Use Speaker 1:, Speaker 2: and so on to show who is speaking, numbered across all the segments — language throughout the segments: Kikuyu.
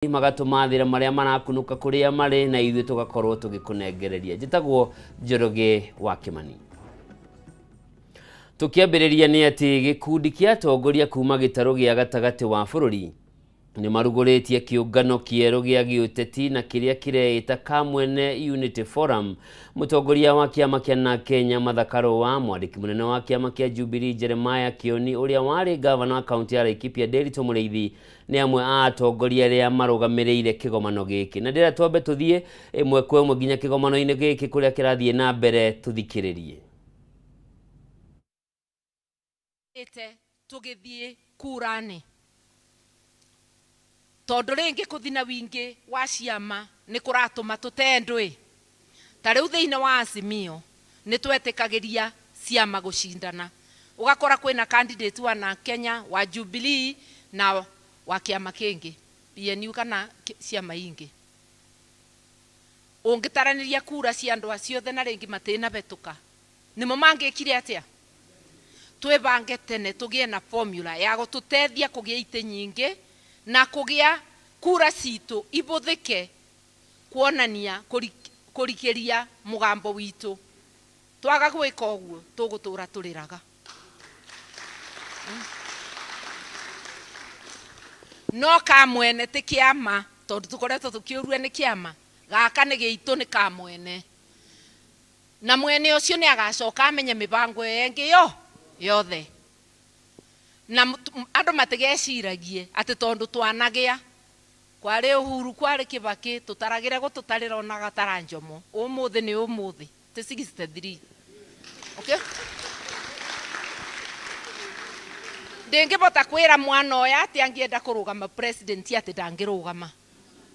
Speaker 1: Magatũmathĩra marĩa marakunũka kũrĩa marĩ na ithuĩ tũgakorwo tũgĩkũnengereria. Njĩtagwo Njoroge wa Kĩmani. Tũkĩambĩrĩria nĩ atĩ gĩkundi kĩa atongoria kuma gĩtarũ gĩa gatagatĩ wa bũrũri nĩ marugũrĩtie kĩũngano kĩerũ gĩa gĩũteti na kĩrĩa kĩreĩta Kamwene Unity Forum. Mũtongoria wa kĩama kĩa na Kenya Martha Karũa, mwandĩki mũnene wa kĩama kĩa Jubilee Jeremiah Kĩoni, ũrĩa warĩ gavana wa kaunti ya Laikipia Nderitu Mũrĩithi nĩ amwe a atongoria arĩa marũgamĩrĩire kĩgomano gĩkĩ. Na ndĩrenda twambe tũthiĩ ĩmwe kwa ĩmwe nginya kĩgomano-inĩ gĩkĩ kũrĩa kĩrathiĩ na mbere tũthikĩrĩrie.
Speaker 2: Ĩte tũgĩthiĩ kura-nĩ tondũ rĩngĩ kũthi na wingĩ wa ciama nĩ kũratũma tũtendwe. Ta rĩu thĩinĩ wa Azimio nĩ twetĩkagĩria ciama gũcindana. Ũgakora kwĩna candidate wa Narc Kenya, wa Jubilee na wa kĩama kĩngĩ, PNU kana ciama ingĩ. Ũngĩtaranĩria kura cia andũ acio othe na rĩngĩ matinahetũka, nĩmo mangĩkire atĩa? Twĩbange tene tũgĩe na formula ya gũtũtethia kũgĩa itĩ nyingĩ na kũgĩa kura citũ ibũthĩke kuonania kũrikĩria mũgambo witũ. Twaga gwĩka ũguo tũgũtũra tũrĩraga. No Kamwene ti kĩama tondũ tũkoretwo tũkĩũrua nĩ kĩama, gaka nĩ gĩitũ nĩ Kamwene. Na mwene ũcio nĩ agacoka amenye mĩbango ĩyo ĩngĩ yo yothe. Na andũ matigeciragie atĩ tondũ twanagĩa Kwarĩ Uhuru, kwarĩ Kibaki, tũtaragĩre gũtũtarĩra ona gatara njomo. Ũmũthĩ nĩ ũmũthĩ, ti 63. Okay? Ndĩngĩbota kwĩra mwana ũyũ atĩ angĩenda kũrũgama president atĩ ndangĩrũgama.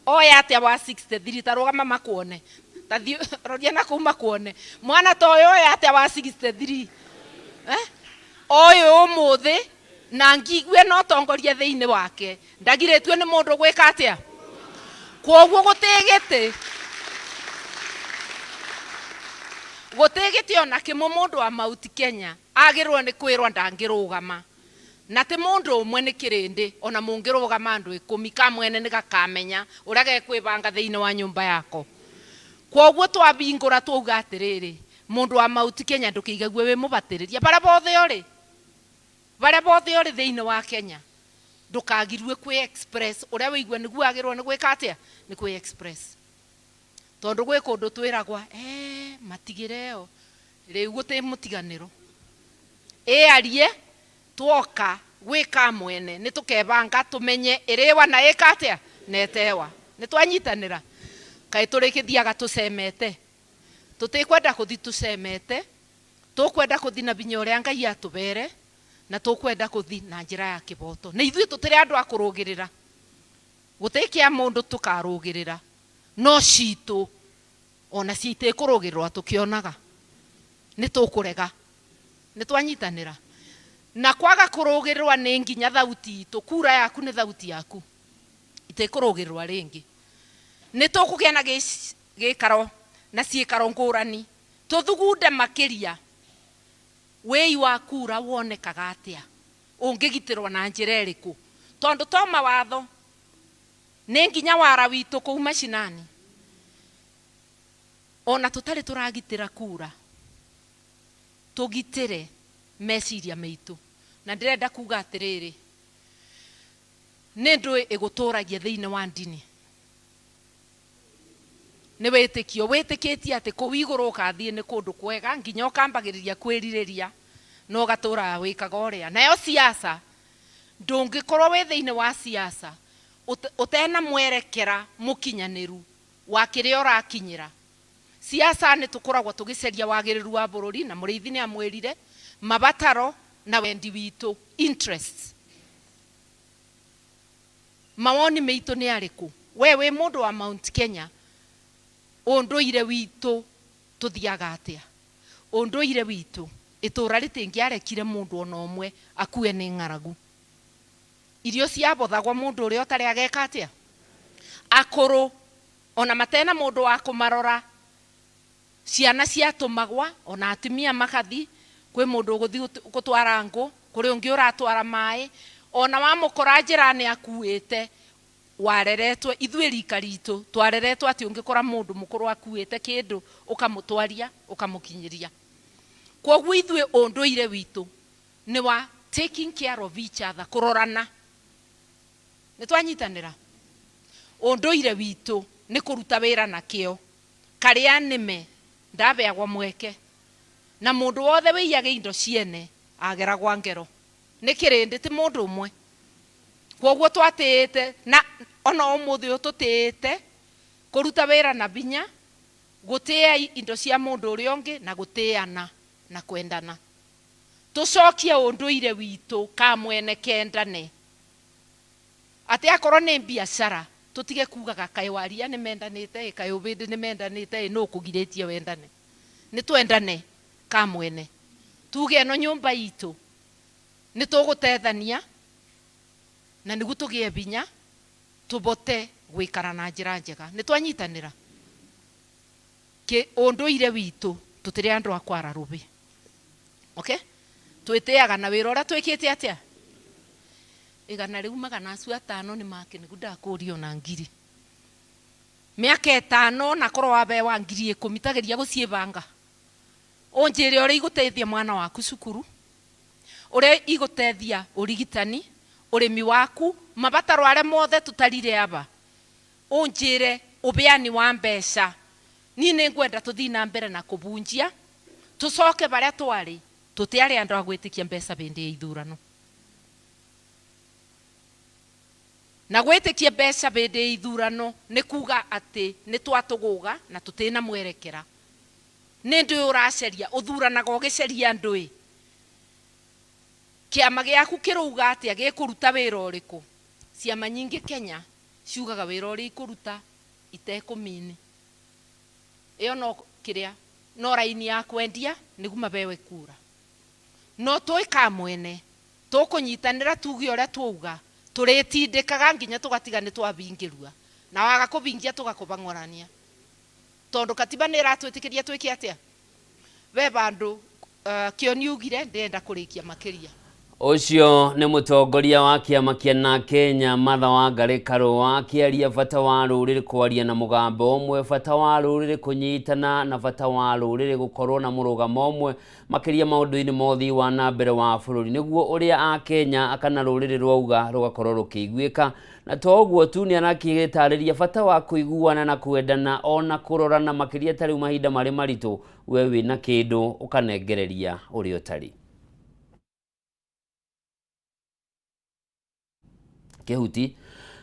Speaker 2: Oya atĩa wa 63 ta rũgama makuone. Ta thiĩ roria na kũu makuone. Mwana ta ũyũ oya atĩa wa 63? Eh? Ũyũ ũmũthĩ na ngigue na ũtongoria thĩinĩ wake ndagirĩtue nĩ mũndũ gwĩka atĩa. Kwoguo gũtĩ gĩtĩ, gũtĩ gĩtĩ ona kĩmwe mũndũ wa Mount Kenya agĩrĩrwo nĩ kwĩrwo ndangĩrũgama. Na ti mũndũ ũmwe nĩ kĩrĩndĩ, ona mũngĩrũgama andũ ikũmi, kamwene nĩ gakamenya ũrĩa gekwĩbanga thĩinĩ wa nyũmba yako. Kwoguo twabingũra twauga atĩrĩrĩ, mũndũ wa Mount Kenya ndũkĩigague wĩ mũbatĩrĩria barĩa bothe ũrĩ. Barĩa bothe ũrĩ thĩinĩ wa Kenya, ndũkagirue kwĩ express ũrĩa wĩigua nĩguo wagĩrĩrwo nĩ gwĩka atĩa? Nĩ kwĩ express. Tondũ gwĩ kũndũ twĩragwa, eeh matigĩre ĩyo, rĩu gũtĩ mũtiganĩro. Ĩarie, twoka gwĩ kamwene nĩ tũkebanga tũmenye ĩrĩwa na ĩka atĩa? Na ĩtewa. Nĩ twanyitanĩra? Kaĩ tũrĩkĩthiaga tũcemete? Tũtikwenda kũthi tũcemete. Tũkwenda kũthi na binya ũrĩa Ngai atũbere, na tũkwenda kũthi na njĩra ya kĩboto. Na ithuĩ tũtĩrĩ andũ a kũrũgĩrĩra. Gũtĩ kĩa mũndũ tũkarũgĩrĩra, no citũ o nacio itikũrũgĩrĩrwo tũkĩonaga. Nĩ tũkũrega. Nĩ twanyitanĩra? Na kwaga kũrũgĩrĩrwa nĩ nginya thauti itũ, kura yaku nĩ thauti yaku, itikũrũgĩrĩrwa rĩngĩ. Nĩ tũkũgĩa na gĩikaro na ciĩkaro ngũrani. Tũthugunde makĩria, Wĩi wa kura wonekaga atĩa? Ũngĩgitĩrwo na njĩra ĩrĩkũ? Tondũ to mawatho, nĩ nginya wara witũ kũu macinani. Ona tũtarĩ tũragitĩra kura, tũgitĩre meciria maitũ. Na ndĩrenda kuga atĩrĩrĩ, nĩ ndũĩ ĩgũtũragia thĩinĩ wa ndini. Nĩ wĩtĩkio. Wĩtĩkĩtie atĩ kũu igũrũ ũgathiĩ nĩ kũndũ kwega nginya ũkambagĩrĩria kwĩrirĩria na ũgatũraga wĩkaga ũrĩa. Nayo siasa, ndũngĩkorwo wĩ thĩinĩ wa siasa ũtena mwerekera mũkinyanĩru wa kĩrĩa ũrakinyĩra. Siasa nĩ tũkoragwo tũgĩcaria wagĩrĩru wa bũrũri na Mũrĩithi nĩ amwĩrire, mabataro na wendi witũ, interests. Mawoni meitũ nĩ arĩkũ? We wĩ mũndũ wa Mount Kenya, ũndũire witũ tũthiaga atĩa? Ũndũire witũ, ĩtũra rĩtĩngĩarekire mũndũ ona ũmwe akue nĩ ng'aragu. Irio ciabothagwo mũndũ ũrĩa ũtarĩ ageka atĩa? Akũrũ ona matena mũndũ wa kũmarora, Ciana ciatũmagwa, o na atumia makathi, kwĩ mũndũ ũgũthi gũtwara ngũ, kũrĩ ũngĩ ũratwara maĩ, o na wamũkora njĩra-nĩ akuĩte Wareretwe ithuĩ rika ritũ twareretwo atĩ ũngĩkora mũndũ mũkũrũ akuĩte kĩndũ, ũkamũtwaria, ũkamũkinyĩria. Kwoguo ithuĩ ũndũire witũ nĩ wa taking care of each other, kũrorana. Nĩ twanyitanĩra? Ũndũire witũ nĩ kũruta wĩra na kĩo. Karĩa nĩme ndabeagwo mweke, na mũndũ wothe wĩiyage indo ciene ageragwa ngero nĩ kĩrĩndĩ, ti mũndũ ũmwe. Kwoguo twatĩĩte, na ona ũmũthĩ ũyũ tũtĩĩte kũruta wĩra na binya, gũtĩĩa indo cia mũndũ ũrĩa ũngĩ, na gũtĩana na kwendana. Tũcokie ũndũire witũ kamwene kendane, atĩ akorwo nĩ biacara tũtige kugaga kaĩ waria nĩ mendanĩte ĩ, kaĩ ũbĩndĩ nĩ mendanĩte ĩ, nũ ũkũgirĩtie wendane? Nĩ twendane kamwene, tuge ĩno nyũmba itũ nĩ tũgũtethania na nĩguo tũgĩe binya tũbote gwĩkara na njĩra njega. Nĩ twanyitanĩra? Kĩ ũndũire witũ tũtirĩ andũ a kwara rũbĩ. Okay, twĩtĩaga na wĩra ũrĩa twĩkĩte. Atĩa igana rĩu magana acio atano nĩ make nĩguo ndakũria ona ngiri mĩaka 5, na korwo wabewa 10,000, tageria gũciĩbanga, ũnjĩre ũrĩa igũteithia mwana waku cukuru, ũrĩa igũteithia ũrigitani, ũrĩmi waku, mabataro arĩa mothe tũtarire aba. Ũnjĩre ũbeani wa mbeca. Niĩ nĩ ngwenda tũthiĩ na mbere na kũbunjia, tũcoke barĩa twarĩ. Tũtiarĩ andũ a gwĩtĩkia mbeca bĩndĩ ya ithurano, na gwĩtĩkia mbeca bĩndĩ ya ithurano nĩ kuga atĩ nĩ twatũgũga na tũtĩna mwerekera. Nĩ ndũĩ ũraceria, ũthuranaga ũgĩceria ndũĩ kĩama gĩaku kĩrauga atĩa, gĩkũruta wĩra ũrĩkũ. Ciama nyingĩ Kenya ciugaga wĩra ũrĩa ikũruta itekũmini ĩyo, no kĩrĩa no raini ya kwendia nĩguo mabewe kura. No twĩ kamwene tũkũnyitanĩra, tuge ũrĩa twauga, tũrĩtindĩkaga nginya tũgatiga nĩ twabingĩrua, na waga kũbingia tũgakũbang'orania, tondũ katiba nĩ ĩratwĩtĩkĩria twĩke atĩa we bandũ. Kĩoni ugire ndĩrenda kũrĩkia makĩria.
Speaker 1: Ũcio nĩ mũtongoria wa kĩama kĩa na Kenya, Martha Wangari Karũa, akĩaria bata wa rũrĩrĩ kwaria na mũgambo ũmwe, bata wa rũrĩrĩ kũnyitana, na bata wa rũrĩrĩ gũkorwo na mũrũgamo ũmwe, makĩria maũndũ-inĩ ma ũthii wa na mbere wa bũrũri, nĩguo ũrĩa Akenya kana rũrĩrĩ rwauga rũgakorwo rũkĩiguĩka. Na to ũguo tu, nĩ arakĩtarĩria bata wa kũiguana na kwendana ona kũrorana, makĩria ta rĩu mahinda marĩ maritũ, we wĩna kĩndũ ũkanengereria ũrĩa ũtarĩ kĩhuti.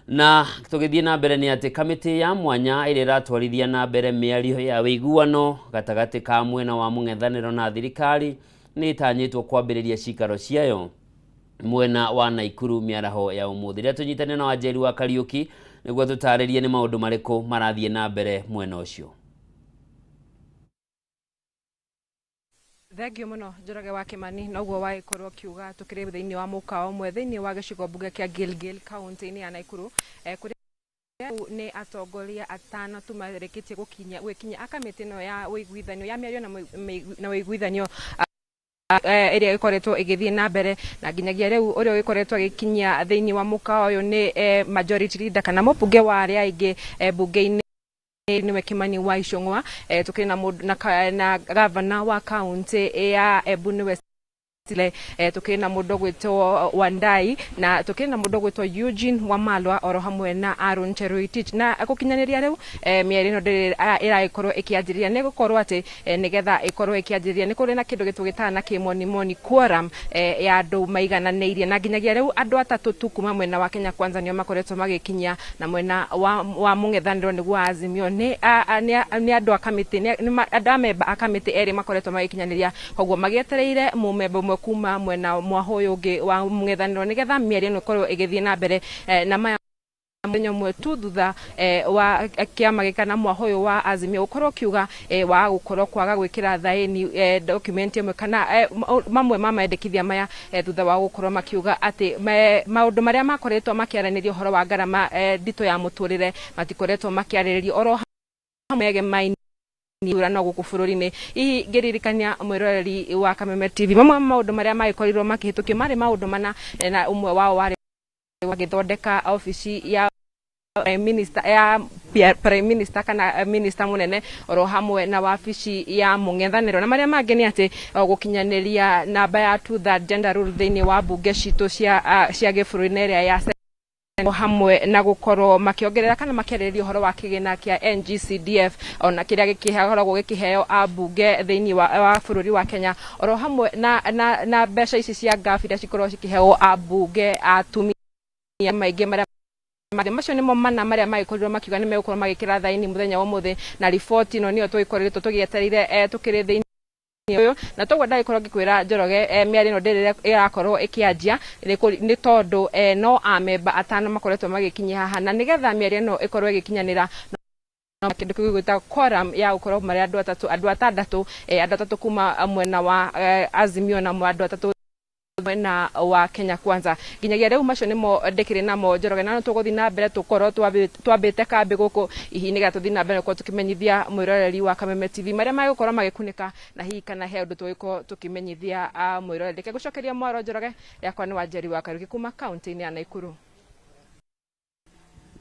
Speaker 1: Na tũgĩthiĩ na mbere nĩ atĩ kamĩtĩ ya mwanya ĩrĩa ĩratwarithia na mbere mĩario ya ũiguano gatagatĩ ka mwena wa mũng'ethanĩro na thirikari nĩ ĩtanyĩtwo kwambĩrĩria cikaro ciayo mwena wa Naikuru mĩaraho ya ũmũthĩ. Rĩrĩa tũnyitane na Wanjeri wa Kariũki nĩguo tũtarĩrie nĩ maũndũ marĩkũ marathiĩ na mbere mwena ũcio.
Speaker 3: Thengio mũno, Njoroge wa Kimani. Noguo wagĩkorwo ũkiuga, tũkĩrĩ thĩinĩ wa mũkawa ũmwe thĩinĩ wa gĩcigo mbunge kĩa Gilgil, kaunti-inĩ ya Naikuru, kũrĩa nĩ atongoria atano tu marĩkĩtie gũkinya gwĩkinya a kamĩtĩ ĩno ya ũiguithanio ya mĩario na ũiguithanio ĩrĩa ĩkoretwo ĩgĩthiĩ na mbere. Na nginyagia rĩu ũrĩa ũgĩkoretwo agĩkinyia thĩinĩ wa mũkawa ũyũ nĩ majority leader kana mũmbunge wa arĩa aingĩ mbunge-inĩ, nĩwe Kimani wa Ichung'wa. Tukĩrĩ na mũndũ na gavana wa kaunti ya Embu, nĩwe Sile. Tukĩrĩ na mũndũ ũgwĩtwo Wandai, na tukĩrĩ na mũndũ ũgwĩtwo Eugene Wamalwa, oro hamwe na Aaron Cheruitich. Na gũkinyanĩria rĩu mĩario ĩno ndĩrĩ ĩragĩkorwo ĩkĩanjĩrĩria, nĩ gũkorwo atĩ nĩgetha ĩkorwo ĩkĩanjĩrĩria nĩ kũrĩ na kĩndũ gĩtũgĩtaga na kĩmonimoni quorum ya andũ maigananĩirie, na nginyagia rĩu andũ atatũ tu kuma mwena wa Kenya Kwanza nĩo makoretwo magĩkinyia, na mwena wa mũng'ethanĩro, nĩguo wa Azimio, nĩ andũ a kamĩtĩ nĩ andũ a memba a kamĩtĩ erĩ makoretwo magĩkinyanĩria. Koguo magĩetereire mũmemba ũmwe kuma mwena mwaho ũyũ ũngĩ wa mũng'ethanĩro nĩgetha mĩario ĩno ĩkorwo ĩgĩthiĩ na mbere. Na maya mũthenya ũmwe tu thutha wa kĩama gĩkĩ kana mwaho ũyũ wa Azimio gũkorwo ũkiuga wa gũkorwo kwaga gwĩkĩra thaĩni document ĩmwe kana mamwe ma mendekithia maya, thutha wa gũkorwo makiuga atĩ maũndũ marĩa makoretwo makĩaranĩria ũhoro wa ngarama nditũ ya mũtũrĩre matikoretwo makĩarĩrĩrio oro hamwe egemaini ithurano gũkũ bũrũri-inĩ. Hihi ngĩririkania mwĩroreri wa Kameme TV, mamwe ma maũndũ marĩa magĩkorirwo makĩhĩtũkio marĩ maũndũ mana, na ũmwe wao warĩ magĩthondeka obici ya Prime Minister ya Prime Minister kana Minister munene oro hamwe na wabici ya mũng'ethanĩro. Na marĩa mangĩ nĩ atĩ gũkinyanĩria namba ya two third gender rule thĩinĩ wa mbunge citũ cia gĩbũrũri na ĩrĩa ya hamwe na gukorwo makiongerera kana makiarĩrĩria ũhoro wa kĩgĩna kĩa NGCDF ona kĩrĩa gĩkĩkoragwo gĩkĩheo ambunge thĩinĩ wa bũrũri wa Kenya, oro hamwe na mbeca ici cia ngabu iria cikoragwo cikĩheo ambunge atumia maingĩ. Marĩa macio nĩmo mana marĩa magĩkorirwo makiuga nĩ megũkorwo magĩkĩra thaini mũthenya wa ũmũthĩ, na riboti ĩno nĩyo tũgĩkoretwo tũgĩetereire tũkĩrĩ thĩinĩ ũyũ. Na toguo ndagĩkorwo ngĩkwĩra, Njoroge, mĩario ĩno ndĩrĩ ĩrakorwo ĩkĩanjia nĩ tondũ no amemba atano makoretwo magĩkinyia haha, na nĩgetha mĩario ĩno ĩkorwo ĩgĩkinyanĩra kĩndũ kĩu gĩgwĩtagwo quorum ya gũkorwo marĩ andũ atatũ, andũ atandatũ, andũ atatũ kuma mwena wa Azimio na andũ atatũ mwena wa Kenya Kwanza. Nginyagia rĩu macio nĩmo ndĩkĩrĩ namo, Njoroge, na no tũgũthiĩ na mbere tũkorwo twambĩte kambĩ gũkũ hihi nĩgetha tũthiĩ na mbere gũkorwo tũkĩmenyithia mwĩroreri wa Kameme TV marĩa magũkorwo magĩkunĩka, na hihi kana he ũndũ tũgũkorwo tũkĩmenyithia mwĩroreri. Reke gũcokeria mwaro, Njoroge. Yakwa nĩ Wanjeri wa Kariũki kuma kaunti-inĩ ya Naikuru.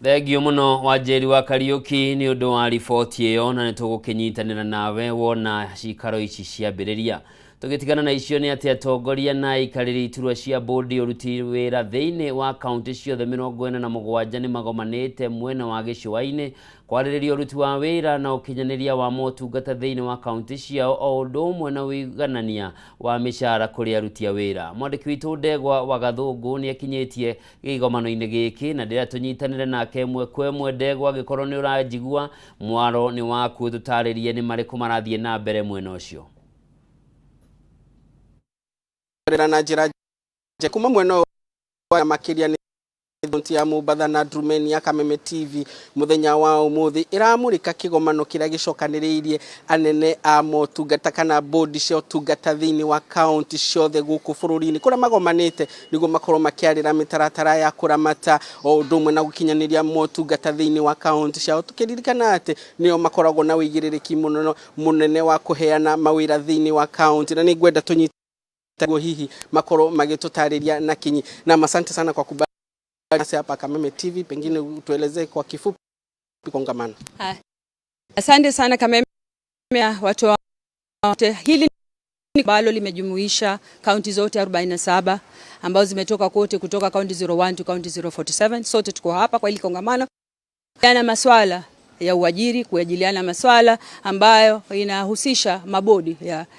Speaker 1: Thengio mũno, Wanjeri wa Kariũki, nĩ ũndũ wa riboti ĩyo, na nĩ tũgũkĩnyitanĩra nawe wona cikaro ici ciambĩrĩria. Tũgĩtigana na icio nĩ atĩ atongoria na aikarĩri iturwa cia bodi ũruti wĩra thĩinĩ wa kaunti ciothe 47 nĩ magomanĩte mwena wa gĩcũa-inĩ kwarĩrĩria ũruti wa wĩra na ũkinyanĩria wa motungata thĩinĩ wa kaunti ciao, o ũndũ ũmwe na ũiganania wa mĩcara kũrĩ aruti a wĩra. Mwandĩki witũ Ndegwa wa Gathũngũ nĩ akinyĩtie gĩgomano-inĩ gĩkĩ na ndĩra tũnyitanĩre nake ĩmwe kwa ĩmwe. Ndegwa, angĩkorwo nĩ ũranjigua, mwaro nĩ waku, tũtarĩrie nĩ marĩkũ marathiĩ na mbere mwena ũcio.
Speaker 4: Na njĩra kuma mwena wa makĩria nĩ kaunti ya Mombatha na Ndrumeni ya Kameme TV muthenya wa umuthi iramurika kigomano kiria gicokaniriirie anene a motungata kana bodi cia utungata thiini wa kaunti ciothe guku bururi-ini, kuria magomanite niguo makorwo makiarira mitaratara ya kuramata o undu umwe na gukinyaniria motungata thiini wa kaunti ciao, tukiririkana ati nio makoragwo na uigiririki muno munene wa kuheana mawira thiini wa kaunti. Na ningwenda tunyite hihi makorwo magitutariria na kinyi. Na asante sana kwa kubali hapa Kameme TV, pengine utuelezee kwa kifupi kongamano.
Speaker 5: Asante sana Kameme, watu wote. Hili ambalo limejumuisha kaunti zote 47 ambazo zimetoka kote kutoka kaunti 01 to kaunti 047. Sote tuko hapa kwa hili kongamano na maswala ya uajiri, kujadiliana maswala ambayo inahusisha mabodi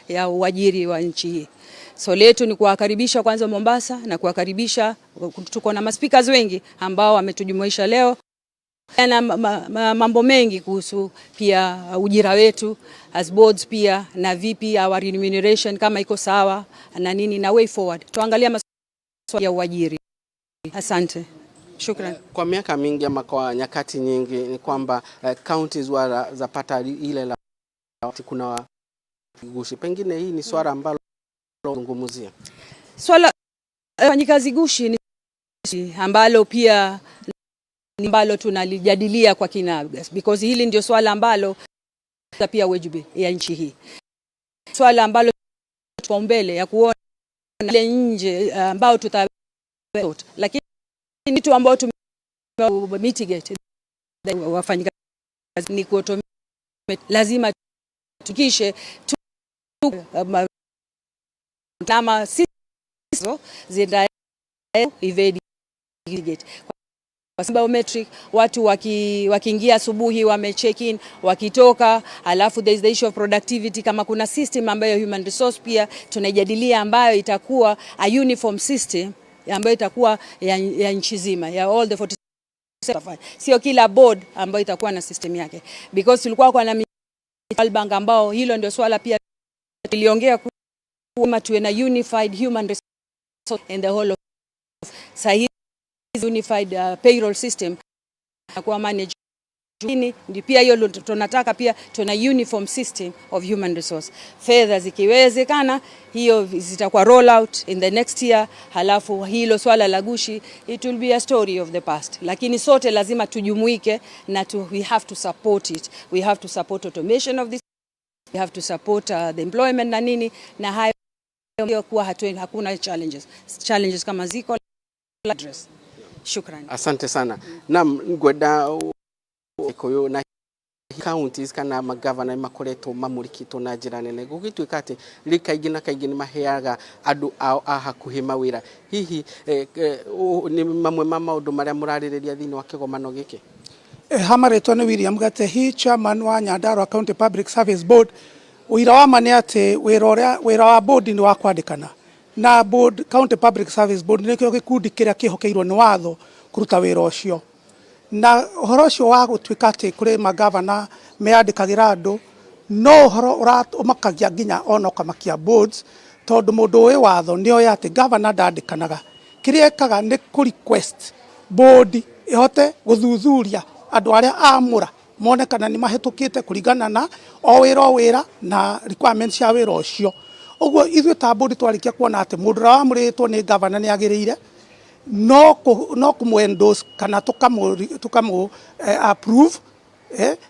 Speaker 5: ya uajiri wa nchi hii. So letu ni kuwakaribisha kwanza Mombasa na kuwakaribisha, tuko na maspeakers wengi ambao wametujumuisha leo na mambo mengi kuhusu pia ujira wetu as boards, pia na vipi our remuneration kama iko sawa na nini na way forward. Tuangalia masuala ya uajiri. Asante. Shukran.
Speaker 4: Kwa miaka mingi ama kwa nyakati nyingi ni kwamba counties wala zapata ile la kuna gushi. Pengine hii ni swala ambalo zungumzia.
Speaker 5: Swala wafanyikazi gushi ni ambalo pia ambalo tunalijadilia kwa kina, because hili ndio swala ambalo pia wage ya nchi hii, swala ambalo mbele ya kuona ile nje ambao tuta, lakini kitu ambao tume mitigate wafanyikazi ni kuautomate, lazima tukishe tu kama sisi zenda evade gate kwa sababu biometric, watu wakiingia asubuhi wame check in, wakitoka, alafu there is the issue of productivity. Kama kuna system ambayo human resource pia tunaijadilia ambayo itakuwa a uniform system ambayo itakuwa ya nchi zima ya all the 47, sio kila board ambayo itakuwa na system yake, because tulikuwa kwa na Bank ambao hilo ndio swala pia tuliongea kama tuwe na unified human resource in the whole of sahi unified payroll system kwa manage ndio pia hiyo tunataka, pia tuna uniform system of human resource. Fedha zikiwezekana, hiyo zitakuwa roll out in the next year. Halafu hilo swala la gushi, it will be a story of the past, lakini sote lazima tujumuike na we have to support it, we have to support automation of this, we have to support the employment na nini na hayo, kuwa hakuna challenges kama ziko address. Shukrani.
Speaker 4: Asante sana. Nam ngwenda Gikuyu na counties kana magavana makoretwo mamurikitwo na njĩra nene gũgĩtuĩka atĩ rĩ kaingĩ na kaingĩ nĩ maheaga andũ ao a hakuhĩ mawĩra. Hihi nĩ mamwe ma maũndũ marĩa mũrarĩrĩria thĩinĩ wa kĩgomano gĩkĩ?
Speaker 6: Hamaretwo nĩ William Gatehi, chairman wa Nyandarua County Public Service Board. Ũira wa ma nĩ atĩ wĩra wa board nĩ wa kwandĩkana na board. County Public Service Board nĩkĩo gĩkundi kĩrĩa kĩhokeirwo nĩ watho kũruta wĩra ũcio, na ũhoro ũcio wa gũtuĩka atĩ kũrĩ magavana meyandĩkagĩra andũ no ũhoro ũmakagia nginya ona ũkamakia boards, tondũ mũndũ ũĩ watho nĩ oĩ atĩ gavana ndandĩkanaga. Kĩrĩa ekaga nĩ kũ request board ĩhote gũthuthuria andũ arĩa amũra mone kana nĩ mahĩtũkĩte kũringana na o wĩra o wĩra na requirements cia wĩra ũcio. Ũguo ithuĩ ta board twarĩkia kuona atĩ mũndũ ũrĩa wamũrĩtwo nĩ gavana nĩ agĩrĩire, no kũmũ endorse kana tũkamũ approve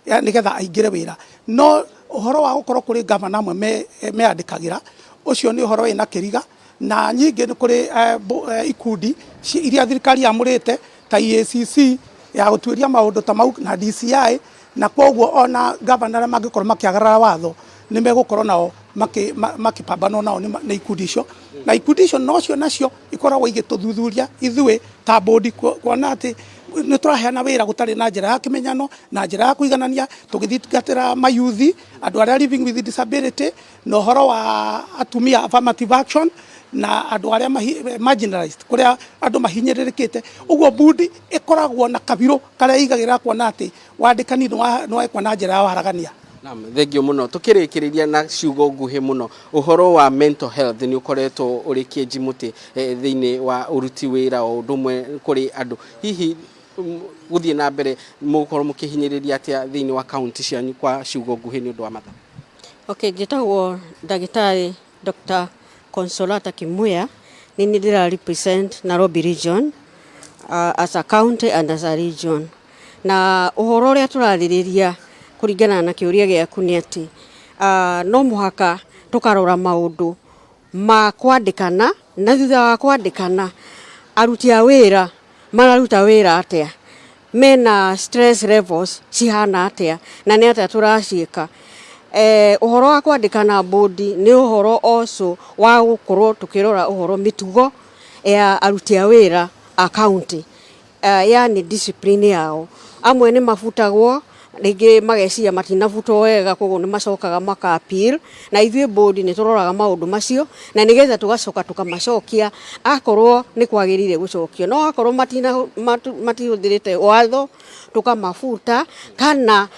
Speaker 6: nĩgetha aingĩre wĩra. No ũhoro wa gũkorwo kũrĩ gavana amwe meyandĩkagĩra, ũcio nĩ ũhoro wĩna kĩriga. Na nyingĩ nĩ kũrĩ ikundi iria thirikari yamũrĩte ta EACC ya gũtuĩria maũndũ ta mau na DCI, na kwoguo ona gavana arĩa mangĩkorwo makĩagarara watho nĩ megũkorwo nao makĩpambanwo nao nĩ ikundi icio. Na ikundi icio nocio nacio ikoragwo igĩtũthuthuria ithuĩ ta board kuona atĩ nĩ tũraheana wĩra gũtarĩ na njĩra ya kĩmenyano na njĩra ya kũiganania, tũgĩthingatĩra mayuthi, andũ arĩa living with disability, na ũhoro wa atumia, affirmative action, na andũ arĩa marginalized, kũrĩa andũ mahinyĩrĩrĩkĩte. Ũguo board ĩkoragwo na kabirũ karĩa ĩigagĩrĩra kuona atĩ wandĩkani nĩ wekwo na njĩra ya waragania.
Speaker 4: Naam, thengio muno. Tukirikiria na ciugo nguhi muno, uhoro wa mental health ni ukoretwo uri kĩenji mũtĩ thĩinĩ wa ũruti wĩra o ũndũ ũmwe kũrĩ andũ. Hihi gũthiĩ na mbere mũgũkorwo mũkĩhinyĩrĩria atĩa thĩinĩ wa kaunti cianyu kwa ciugo nguhĩ nĩ ũndũ wa mathaa?
Speaker 7: Okay, njĩtagwo ndagĩtarĩ Dr. Consolata Kimuya, nĩ niĩ ndĩra represent Nairobi region as a county and as a region. Na ũhoro ũrĩa tũrarĩrĩria kũringana na kĩũria gĩaku nĩ atĩ no mũhaka tũkarora maũndũ ma kwandĩkana, na thutha wa kwandĩkana aruti a wĩra mararuta wĩra atĩa, mena stress levels cihana atĩa, na nĩ atĩa tũraciĩka. Ũhoro wa kwandĩkana bodi nĩ ũhoro also wa gũkorwo tũkĩrora ũhoro mĩtugo ya aruti a wĩra a county, yani discipline yao. Amwe nĩ mabutagwo rĩngĩ mageciria matinabutwo wega, koguo nĩ macokaga maka appeal, na ithuĩ board nĩ tũroraga maũndũ macio na nĩgetha tũgacoka tũkamacokia akorwo nĩ kwagĩrĩire gũcokio. No akorwo matihũthĩrĩte watho tũkamabuta, kana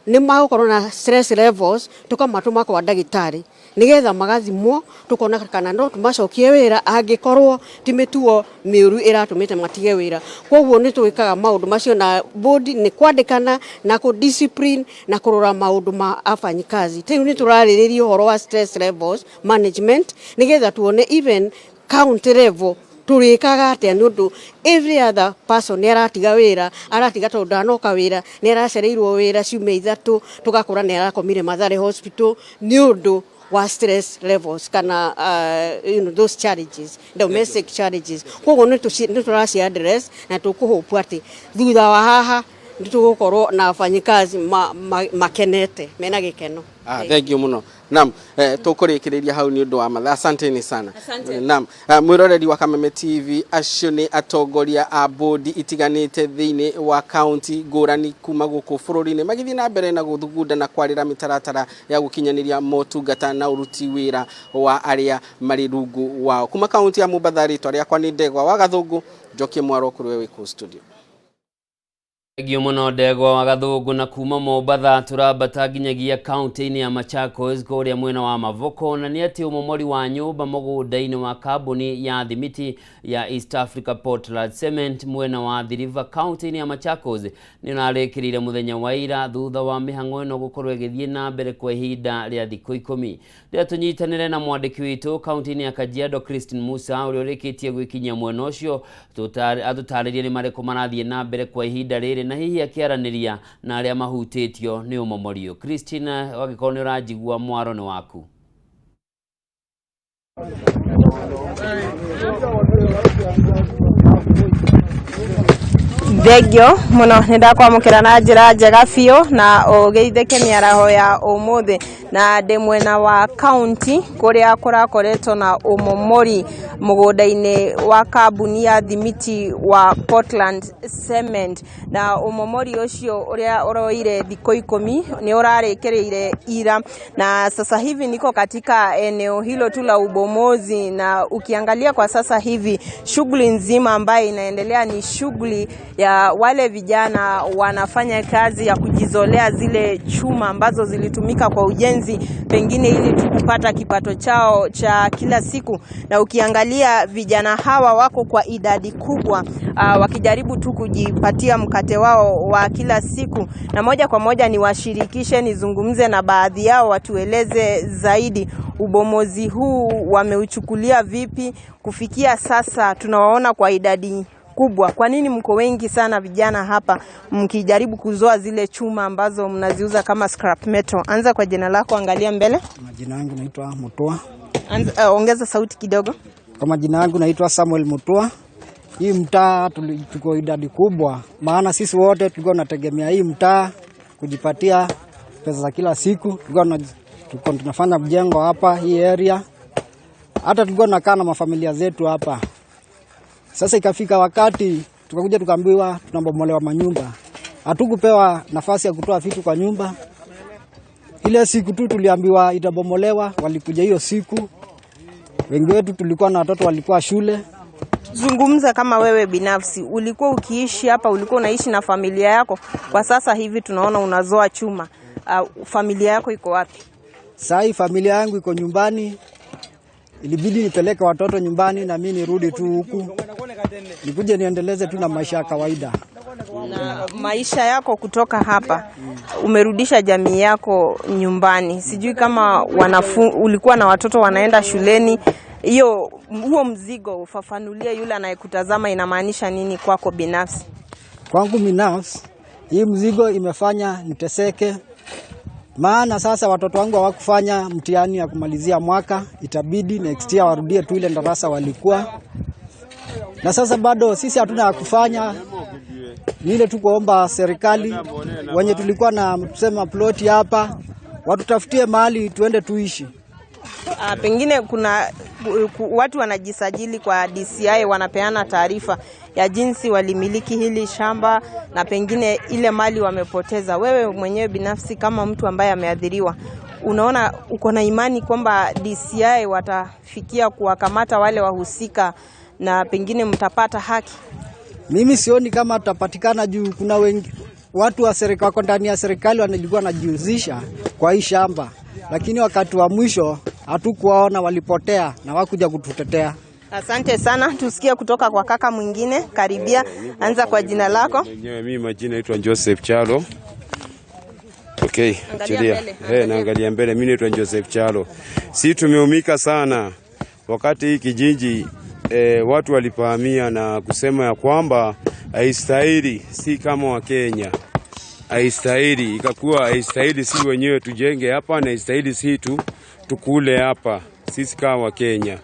Speaker 7: nĩ magũkorwo na stress levels tũkamatũma kwa ndagĩtarĩ nĩgetha magathimwo tũkona kana no tũmacokie wĩra angĩkorwo ti mĩtugo mĩũru ĩratũmĩte matige wĩra. Koguo nĩ twĩkaga maũndũ macio na board nĩ kwandĩkana na kũ discipline na kũrora maũndũ ma afanyikazi. Rĩu nĩ tũrarĩrĩria ũhoro wa stress levels management nĩgetha tuone even county level tũrĩkaga atĩa, nĩ ũndũ every other person nĩ aratiga wĩra, aratiga tondũ ndanoka wĩra, nĩ aracereirwo wĩra ciumia 3, tũgakora nĩ arakomire Mathare Hospital nĩ ũndũ wa stress levels kana you know, those challenges, domestic challenges. Koguo nĩ tũraci address na tũkũhope atĩ thutha wa haha nĩ tũgũkorwo na wafanyikazi makenete mena gĩkeno.
Speaker 4: Thank you muno. Naam, tũkũrĩkĩrĩria hau nĩ ũndũ wa mathaa. Asanteni sana. Naam, mwĩroreri wa Kameme TV, acio nĩ atongoria a bodi itiganĩte thĩinĩ wa kaunti ngũrani kuma gũkũ bũrũri-inĩ magĩthiĩ na mbere na gũthugunda na kwarĩra mĩtaratara ya gũkinyanĩria motungata na ũruti wĩra wa arĩa marĩ rungu wao. Kuma kaunti ya Mombatha, rĩtwa rĩakwa nĩ Ndegwa wa Gathũngũ, njokie mwaro kũrĩ we wĩ kũu studio.
Speaker 1: Thengio mũno Ndegwa wa Gathũngũ. Na kuma Mombatha tũrambata nginyagia kaunti-inĩ ya Machakos kũrĩa mwena wa Mavoko, na nĩ atĩ ũmomori wa nyũmba mũgũnda-inĩ wa kambuni ya thimiti ya East Africa Portland Cement mwena wa Athi River kaunti-inĩ ya Machakos nĩ ũrarĩkĩrĩire mũthenya wa ira thutha wa mĩhang'o ĩno gũkorwo ĩgĩthiĩ na mbere kwa ihinda rĩa thikũ 10. Rĩrĩa tũnyitanĩre na mwandĩki witũ kaunti-inĩ ya Kajiado Christine Musa ũrĩa ũrĩkĩtie gwĩkinyia mwena ũcio atũtarĩrie nĩ marĩkũ marathiĩ na mbere kwa ihinda rĩrĩ na hihi akĩaranĩria na arĩa mahutĩtio nĩ ũmomori ũyũ. Christine, wangĩkorwo nĩ ũranjigua, mwaro nĩ waku.
Speaker 8: Thengio muno nĩ ndakwamũkĩra na njĩra njega biũ na ũgeithĩke mĩaraho ya ũmũthĩ. Na ndĩ mwena wa kaunti kũrĩa kũrakoretwo na ũmomori mũgũnda-inĩ wa kambuni ya thimiti wa Portland Cement. Na ũmomori ũcio ũrĩa ũroire thikũ 10 nĩ ũrarĩkĩrĩire ira, na sasa hivi niko katika eneo hilo tu la ubomozi, na ukiangalia kwa sasa hivi shughuli nzima ambayo inaendelea ni shughuli ya wale vijana wanafanya kazi ya kujizolea zile chuma ambazo zilitumika kwa ujenzi, pengine ili tu kupata kipato chao cha kila siku. Na ukiangalia vijana hawa wako kwa idadi kubwa, wakijaribu tu kujipatia mkate wao wa kila siku. Na moja kwa moja niwashirikishe, nizungumze na baadhi yao watueleze zaidi ubomozi huu wameuchukulia vipi. Kufikia sasa tunawaona kwa idadi kubwa. Kwa nini mko wengi sana vijana hapa mkijaribu kuzoa zile chuma ambazo mnaziuza kama scrap metal? Anza kwa jina lako, angalia mbele.
Speaker 9: Majina yangu naitwa Mutua.
Speaker 8: Anza, ongeza sauti kidogo.
Speaker 9: Kwa majina yangu naitwa Samuel Mutua. Hii mtaa tuko idadi kubwa, maana sisi wote tulikuwa tunategemea hii mtaa kujipatia pesa za kila siku. Tulikuwa tunafanya mjengo hapa hii area, hata tulikuwa tunakaa na mafamilia zetu hapa. Sasa ikafika wakati tukakuja tukaambiwa tunabomolewa manyumba. Hatukupewa nafasi ya kutoa vitu kwa nyumba. Ile siku tu tuliambiwa itabomolewa, walikuja hiyo siku. Wengi wetu tulikuwa na watoto walikuwa shule.
Speaker 8: Zungumza kama wewe binafsi, ulikuwa ukiishi hapa, ulikuwa unaishi na familia yako. Kwa sasa hivi tunaona unazoa chuma. Familia yako iko wapi?
Speaker 9: Sasa familia yangu iko nyumbani. Ilibidi nipeleke watoto nyumbani na mimi nirudi tu huku, nikuje niendeleze tu na maisha ya kawaida.
Speaker 8: Na maisha yako kutoka hapa, umerudisha jamii yako nyumbani. Sijui kama ulikuwa na watoto wanaenda shuleni. Hiyo huo mzigo ufafanulie yule anayekutazama, inamaanisha nini kwako binafsi?
Speaker 9: Kwangu binafsi, hii mzigo imefanya niteseke. Maana sasa watoto wangu hawakufanya mtihani ya kumalizia mwaka, itabidi next year warudie tu ile darasa walikuwa. Na sasa bado sisi hatuna ya kufanya, ni ile tu kuomba serikali wenye tulikuwa na tusema ploti hapa watutafutie mahali tuende tuishi.
Speaker 8: Pengine kuna watu wanajisajili kwa DCI, wanapeana taarifa ya jinsi walimiliki hili shamba na pengine ile mali wamepoteza. Wewe mwenyewe binafsi kama mtu ambaye ameathiriwa, unaona uko na imani kwamba DCI watafikia kuwakamata wale wahusika na pengine mtapata haki?
Speaker 9: Mimi sioni kama tutapatikana juu kuna wengi watu wa serikali wako ndani ya serikali walikuwa wanajihusisha kwa hii shamba, lakini wakati wa mwisho hatukuwaona, walipotea na wakuja kututetea.
Speaker 8: Asante sana, tusikie kutoka kwa kaka mwingine. Karibia, anza kwa jina lako.
Speaker 10: Mimi majina naitwa Joseph Chalo. Okay, achilia. Naangalia mbele. Mimi naitwa Joseph Chalo. Si tumeumika sana wakati hii kijiji watu walipahamia na kusema ya kwamba haistahili, si kama wa Kenya haistahili, ikakuwa haistahili si wenyewe tujenge hapa na haistahili si tu tukule hapa sisi kama wa Kenya.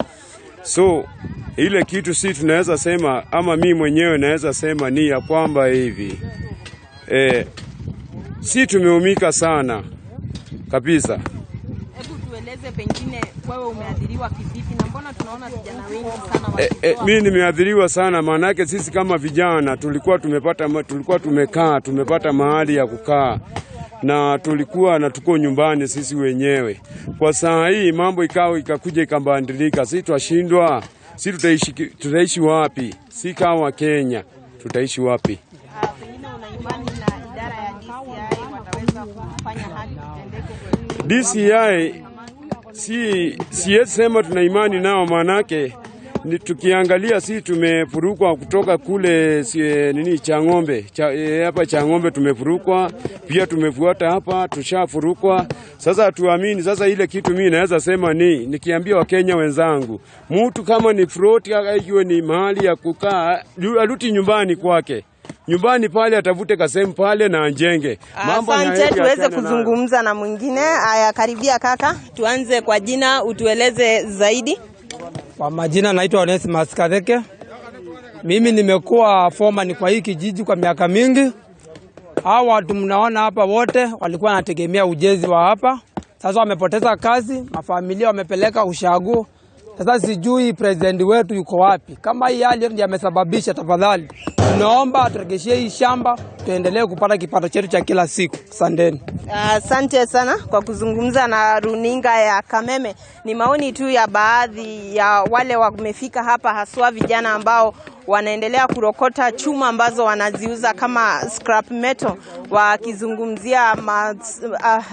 Speaker 10: So ile kitu si tunaweza sema ama mimi mwenyewe naweza sema ni ya kwamba hivi si tumeumika sana kabisa.
Speaker 8: Hebu tueleze pengine wewe umeathiriwa kivipi na mbona tunaona vijana wengi sana
Speaker 10: Mimi nimeathiriwa sana, maana yake sisi kama vijana tulikuwa tumekaa, tumepata mahali ya kukaa na tulikuwa na tuko nyumbani sisi wenyewe. Kwa saa hii mambo ikakuja ikabadilika, sisi twashindwa, sisi tutaishi wapi? Si kama Kenya tutaishi wapi?
Speaker 8: Pengine una imani na idara ya DCI wataweza kufanya haki itendeke?
Speaker 10: DCI siwezi sema tuna imani nao, maanake ni tukiangalia si tumefurukwa kutoka kule Chang'ombe hapa Chang'ombe tumefurukwa, pia tumefuata hapa tushafurukwa. Sasa tuamini sasa ile kitu mimi naweza sema ni nikiambia Wakenya wenzangu, mtu kama ni fraud iwe ni mahali ya kukaa, aruti nyumbani kwake. Nyumbani pale atavute kasehemu pale na ajenge.
Speaker 8: Asante, tuweze kuzungumza na mwingine. Aya, karibia kaka, tuanze kwa jina utueleze zaidi.
Speaker 11: Kwa majina naitwa Onesimus Katheke. Mimi nimekuwa foreman kwa hii kijiji kwa miaka mingi. Hawa watu mnaona hapa wote walikuwa wanategemea ujenzi wa hapa. Sasa wamepoteza kazi, mafamilia wamepeleka ushago. Sasa sijui president wetu yuko wapi. Kama hii hali ndiyo amesababisha, tafadhali tunaomba aturegeshie hii shamba tuendelee kupata kipato chetu cha kila siku. Asanteni.
Speaker 8: Asante sana kwa kuzungumza na runinga ya Kameme. Ni maoni tu ya baadhi ya wale wamefika hapa, haswa vijana ambao wanaendelea kurokota chuma ambazo wanaziuza kama scrap metal, wakizungumzia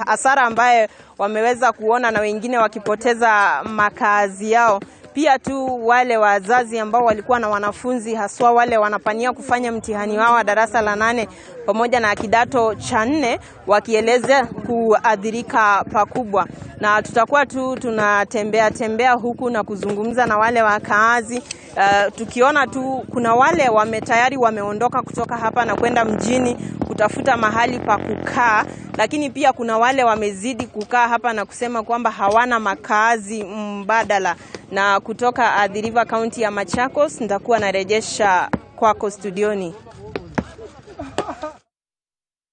Speaker 8: hasara ambaye wameweza kuona na wengine wakipoteza makazi yao. Pia tu wale wazazi ambao walikuwa na wanafunzi haswa wale wanapania kufanya mtihani wao wa darasa la 8 pamoja na kidato cha 4 wakieleza kuadhirika pakubwa. Na tutakuwa tu tunatembea tembea huku na kuzungumza na wale wakaazi. Tukiona tu kuna wale tayari wameondoka kutoka hapa na kwenda mjini kutafuta mahali pa kukaa, lakini pia kuna wale wamezidi kukaa hapa na kusema kwamba hawana makazi mbadala. Na kutoka Athi River County ya Machakos nitakuwa narejesha kwako studioni.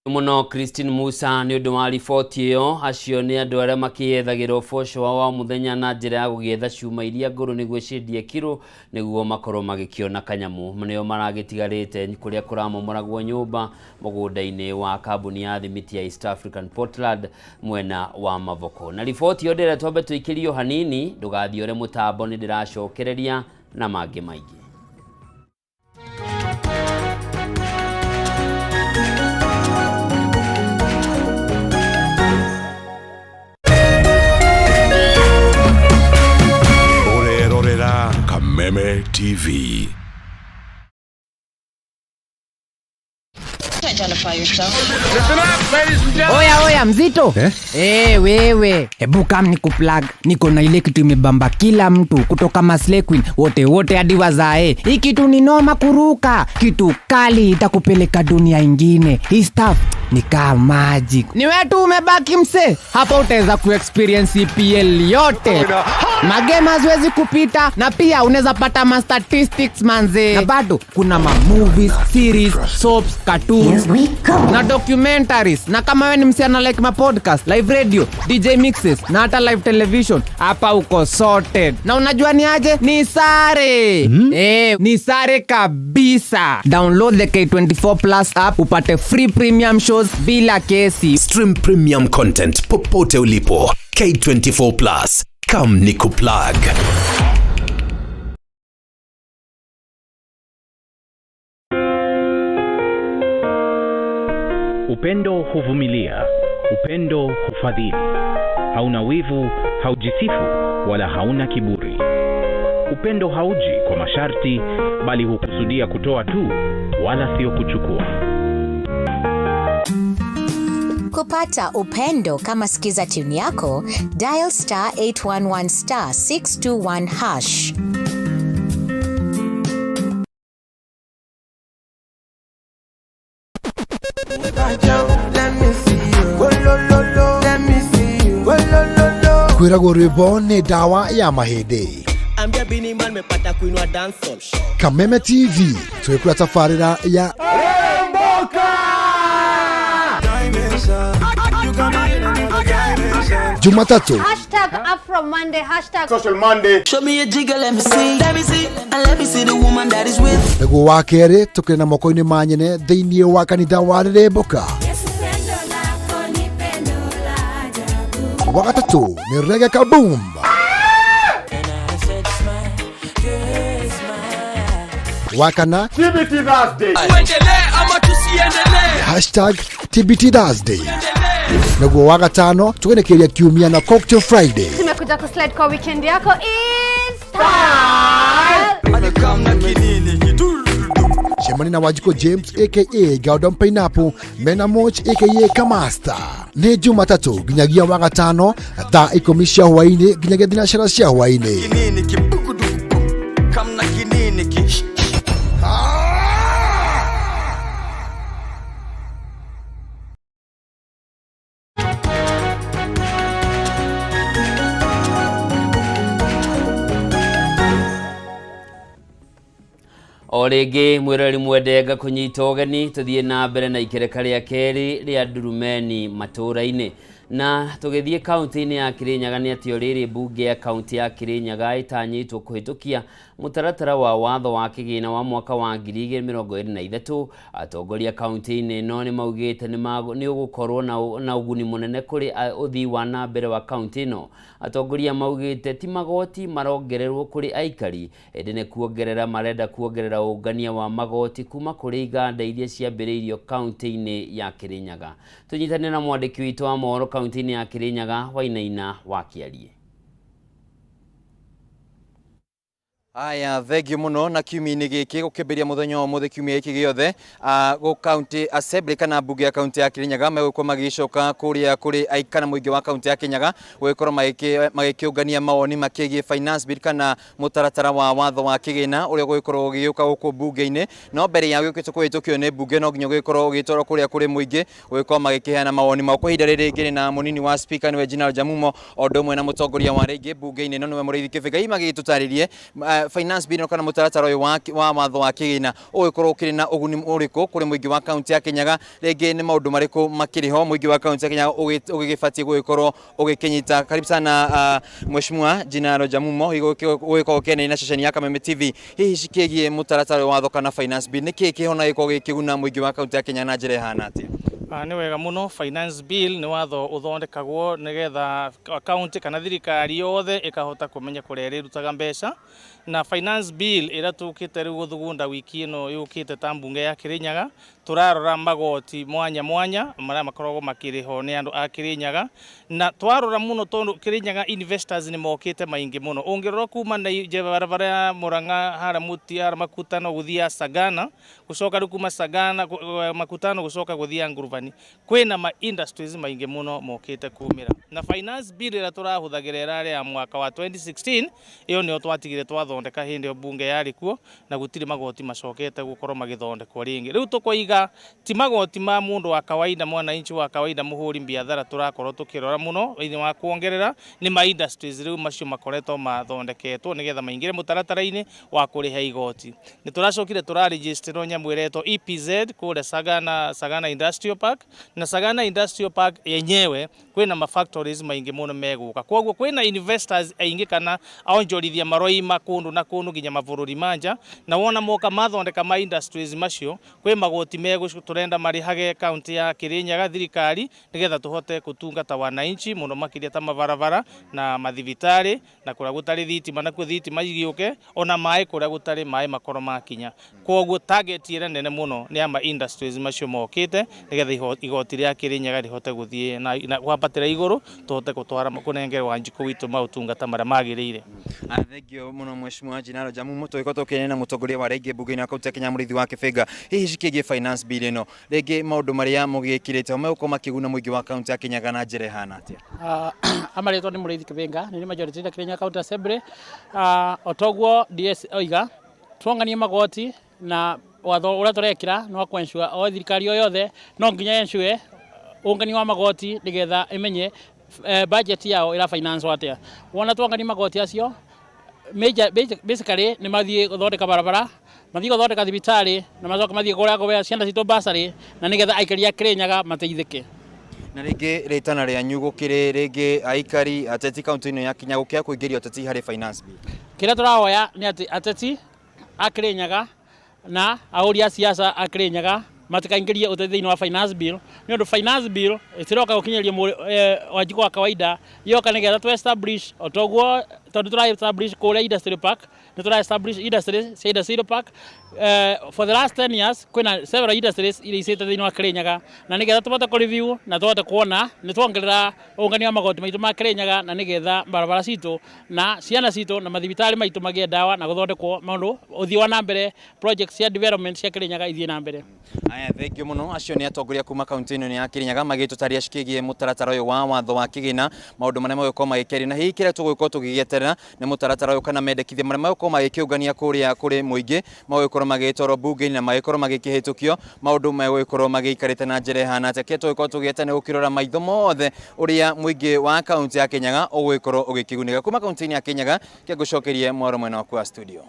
Speaker 1: Muno Christine Musa nĩ ũndũ wa riboti ĩyo. Acio nĩ andũ arĩa makĩyethagĩra ũboco wao wa mũthenya na njĩra ya gũgĩetha cuma iria ngũrũ nĩguo ciendie kiro nĩguo makorwo magĩkĩona kanyamũ. Nĩo maragĩtigarĩte kũrĩa kũramomoragwo nyũmba mũgũnda-inĩ wa kambuni ya thimiti ya East African Portland mwena wa Mavoko. Na riboti ĩyo ndĩrĩa twambe tũikĩrio hanini, ndũgathiore mũtambo, nĩ ndĩracokereria na mangĩ maingĩ.
Speaker 12: Kameme TV.
Speaker 13: Identify yourself.
Speaker 14: Listen up, ladies and gentlemen. Oya oya mzito. Eh? Wewe. Hebu kam nikuplug. Niko na ile kitu imebamba kila mtu kutoka Maslay Queen wote wote hadi wazae. Hii kitu ni noma kuruka. Kitu kali itakupeleka dunia ingine. Hii stuff ni kama magic. Ni wewe tu umebaki mse. Hapa utaweza kuexperience EPL yote. Magame haziwezi kupita na pia unaweza pata ma statistics manze. Na bado kuna ma movies, series, soaps, cartoons na documentaries. Na kama wewe ni msichana like ma podcast, live radio, DJ mixes na hata live television, hapa uko sorted. Na unajua ni aje? Ni sare. Ni sare kabisa. Download the K24 Plus app upate free premium shows bila kesi.
Speaker 15: Stream premium content popote ulipo. K24 Plus. Come nikuplug.
Speaker 16: Upendo huvumilia, upendo hufadhili. Hauna wivu, haujisifu, wala hauna kiburi. Upendo hauji kwa masharti, bali hukusudia kutoa tu, wala sio kuchukua.
Speaker 17: Kupata upendo kama sikiza tune yako, dial *811 *621#.
Speaker 18: Kwiragwo rwimbo nĩ ndawa ya mahĩndĩ. Kameme TV twĩkũra tabarĩra ya Jumatatu
Speaker 19: #Afro Monday,
Speaker 20: #Social Monday.
Speaker 21: Show me a jigger, let me see. Let me see, and let me see the woman that is with.
Speaker 18: Nĩguo wa kerĩ tũkĩrĩ na moko-inĩ ma nyene thĩinĩ wa kanitha wa Rĩrĩmbũka. Wa gatatũ nĩ Reggae Kaboom. Wa kana
Speaker 20: TBT Thursday. Tuendelee ama tusiendelee?
Speaker 18: #TBT Thursday. Naguo wa gatano tugenekeria kiumia na Cocktail Friday.
Speaker 19: Tumekuja kuslide kwa weekend yako is style.
Speaker 18: Shemani na Wajiko James aka Gaudon Pineapple Mena Moch aka Kamasta. Nĩ Jumatatu nginyagia wa gatano thaa 10 cia hwaĩ-inĩ nginyagia thinacara cia hwaĩ-inĩ.
Speaker 1: O O rĩngĩ mwĩroreri mwende ngakũnyita ũgeni tũthiĩ na mbere na ikereka rĩa kerĩ rĩa ndurumeni matũũra-inĩ. Na tũgĩthiĩ kaunti-inĩ ya Kirinyaga nĩ atĩ o rĩrĩ mbunge ya kaunti ya Kirinyaga ĩtanyĩtwo kũhĩtũkia mũtaratara wa watho wa kĩgĩna wa mwaka wa 2023, atongoria kaunti-inĩ ĩno nĩ maugĩte nĩ ũgũkorwo na ũguni mũnene kũrĩ ũthii wa na mbere wa kaunti ĩno. Atongoria maugĩte ti magoti marongererwo kũrĩ aikari, ĩndĩ nĩ kuongerera marenda kuongerera ũngania wa magoti kuma kũrĩ iganda iria ciambĩrĩirio kaunti-inĩ ya Kirinyaga. Tũnyitanĩre na mwandĩki witũ wa mohoro kaunti-inĩ ya Kirinyaga Wainaina wa Kĩarie.
Speaker 12: Aya, thengio muno na kiumia-inĩ gĩkĩ gũkĩambĩrĩria mũthenya wa ũmũthĩ kiumia gĩkĩ gĩothe gũ county assembly kana mbunge ya kaunti ya Kirinyaga megũkorwo magĩcoka kũrĩa kũrĩ aikana mũingĩ wa kaunti ya Kirinyaga gũgĩkorwo magĩkĩũngania mawoni makĩgiĩ finance bill kana mũtaratara wa watho wa kĩgĩna ũrĩa ũgũgĩkorwo ũgĩũka gũkũ mbunge-inĩ. No mbere ya gũkĩte kũhĩtũkio nĩ mbunge no nginya ũgĩkorwo ũgĩtwarwo kũrĩa kũrĩ mũingĩ gũgĩkorwo magĩkĩheana mawoni mao. Kwa ihinda rĩrĩ ngĩrĩ na mũnini wa speaker nĩwe Jinaro Jamumo o ũndũ ũmwe na mũtongoria wa rĩngĩ mbunge-inĩ ĩno nĩwe Mũrĩithi Kĩbĩga. Hihi magĩgĩtũtarĩrie finance bill kana mũtaratara ũyũ wa watho wa kĩgĩna ũgũgĩkorwo ũkĩrĩ na ũguni ũrĩkũ kũrĩ mũingĩ wa kaunti ya Kirinyaga, rĩngĩ nĩ maũndũ marĩkũ makĩrĩ ho mũingĩ wa kaunti ya Kirinyaga ũgĩgĩbatiĩ gũgĩkorwo ũgĩkĩnyita. Karibu sana Mheshimiwa Jinaro Jamumo, gũgĩkorwo ũkĩaranĩria na ceceni ya Kameme TV hihi cikĩgiĩ mũtaratara wa watho kana finance bill, nĩkĩĩ kĩhona gĩkorwo gĩkĩguna mũingĩ wa kaunti ya Kirinyaga na njĩra ĩhana atĩa?
Speaker 13: Nĩ wega mũno. Finance bill nĩ watho ũthondekagwo nĩgetha kaunti kana thirikari yothe ĩkahota kũmenya kũrĩa ĩrĩrutaga mbeca. Na finance bill ĩrĩa tũkĩte rĩu gũthugunda wiki ĩno yũkĩte ta mbunge ya Kirinyaga, tũrarora magoti mwanya mwanya marĩa makoragwo makĩrĩhwo nĩ andũ a Kirinyaga. Na twarora mũno tondũ Kirinyaga investors nĩ mokĩte maingĩ mũno. Ũngĩrora kuma na barabara ya Murang'a harĩa Muti harĩa Makutano gũthiĩ Sagana, gũcoka rĩu kuma Sagana Makutano gũcoka gũthiĩ Ngurubani, kwĩna ma industries maingĩ mũno mokĩte kumĩra. Na finance bill ĩrĩa tũrahũthagĩra ĩrarĩ ya mwaka wa 2016, ĩyo nĩyo twatigire twathondeka hĩndĩ ĩyo mbunge yarĩ kuo, na gũtirĩ magoti macokete gũkorwo magĩthondekwo rĩngĩ. Rĩu tũkoiga ti magoti ma mũndũ wa kawaida, mwananchi wa kawaida, mũhũri biathara tũrakorwo tũkĩrora mũno thĩinĩ wa kuongerera nĩ ma industries rĩu macio makoretwo mathondeketwo nĩgetha maingĩre mũtaratara-inĩ wa kũrĩha igoti. Nĩ tũracokire tũraregisterwo nyamũ ĩretwo EPZ kũrĩa Sagana Industrial Park, na Sagana Industrial Park yenyewe kwĩna ma factories maingĩ mũno megũka. Koguo kwĩna investors aingĩ kana onjorithia maroima kũndũ na kũndũ nginya mabũrũri ma nja, na wona moka mathondeka ma industries macio kwĩ magoti megũ tũrenda marĩhage kaunti ya Kirinyaga thirikari nĩgetha tũhote gũtungata wananchi mũno makĩria ta mabarabara na mathibitarĩ na kũrĩa gũtarĩ thitima nakuo thitima igĩũke, ona maĩ kũrĩa gũtarĩ maĩ makorwo makinya. Koguo target ĩrĩa nene mũno nĩ ya ma industries macio mokĩte nĩgetha igoti rĩa Kirinyaga rĩhote gũthiĩ na kwambatĩra igũrũ tũhote gũtwara kũnengera wanjikũ witũ maũtungata marĩa magĩrĩire.
Speaker 12: Thengio mũno Mheshimiwa Jinaro Jamumo. Tũgĩkorwo tũkĩaria na mũtongoria wa rĩngĩ mbunge-inĩ ya kaunti ya Kenya Mũrĩithi wa Kĩbĩnga hihi cikĩgiĩ finance bill ĩno, rĩngĩ maũndũ marĩa mũgĩkĩrĩte megũkorwo makĩguna mũingĩ wa kaunti ya Kirinyaga na njĩra ĩhana atĩa?
Speaker 22: Amarĩtwa nĩ Mũrĩithi Kĩbĩnga, nĩ majority leader Kirinyaga County Assembly. O toguo DS oiga twonganie magoti na watho ũrĩa tũrekĩra nĩ wa kũ-ensure o thirikari o yothe no nginya ensure ũngania wa magoti nĩgetha ĩmenye budget yao ĩra finance atĩa. Wona twongania magoti acio major, basically nĩ mathiĩ gũthondeka barabara, mathiĩ gũthondeka thibitarĩ na macoke mathiĩ kũrĩa kũbea ciana citũ bursary na nĩgetha aikari a Kirinyaga mateithĩke.
Speaker 12: Na rĩngĩ rĩtana rĩanyu gũkĩrĩ rĩngĩ aikari ateti kaunti ĩno ya Kirinyaga gũkĩaga kũingĩria ũteti harĩ finance bill?
Speaker 22: Kĩrĩa tũrahoya nĩ atĩ ateti a Kirinyaga na ahũri a siasa a Kirinyaga matikaingĩrie ũteti thĩinĩ wa finance bill, nĩ ũndũ finance bill ĩtiroka gũkinyĩria wanjikũ wa kawaida, yoka nĩgetha tũ establish o toguo tondũ tũra establish kũrĩa industrial park, nĩ tũra establish industries cia industrial park. For the last 10 years kwĩna several industries iria icĩte thĩinĩ wa Kirinyaga, na nĩgetha tũhote kũ review na tũhote kuona nĩ tuongerera ũngania wa magoti maitũ ma Kirinyaga na nĩgetha barabara citũ na ciana citũ na mathibitarĩ maitũ magĩe ndawa na gũthondekwo maũndũ ũthiĩ wa na mbere, projects cia development cia Kirinyaga ithiĩ na mbere.
Speaker 12: Aya, thengio mũno. Acio nĩ atongoria kuma kaunti ĩno ya Kirinyaga magĩtũtarĩria cikĩgiĩ mũtaratara ũyũ wa watho wa kĩgĩna, maũndũ marĩa megũkorwo magĩkĩaria, na hihi kĩrĩa tũgũgĩkorwo tũgĩgĩeterera nĩ mũtaratara ũyũ kana mendekithia marĩa megũkorwo magĩkĩũngania kũrĩa kũrĩ mũingĩ magũgĩkorwo magĩgĩtwarwo mbunge-inĩ na magĩkorwo magĩkĩhĩtũkio, maũndũ megũgĩkorwo magĩikarĩte na njĩra ĩhana atĩa. Kĩrĩa tũgũgĩkorwo tũgĩeterera nĩ gũkĩrora maitho mothe ũrĩa mũingĩ wa kaunti ya Kirinyaga ũgũgĩkorwo ũgĩkĩgunĩka. Kuma kaunti-inĩ ya Kirinyaga, kĩngũcokerie mwaro mwena waku wa studio.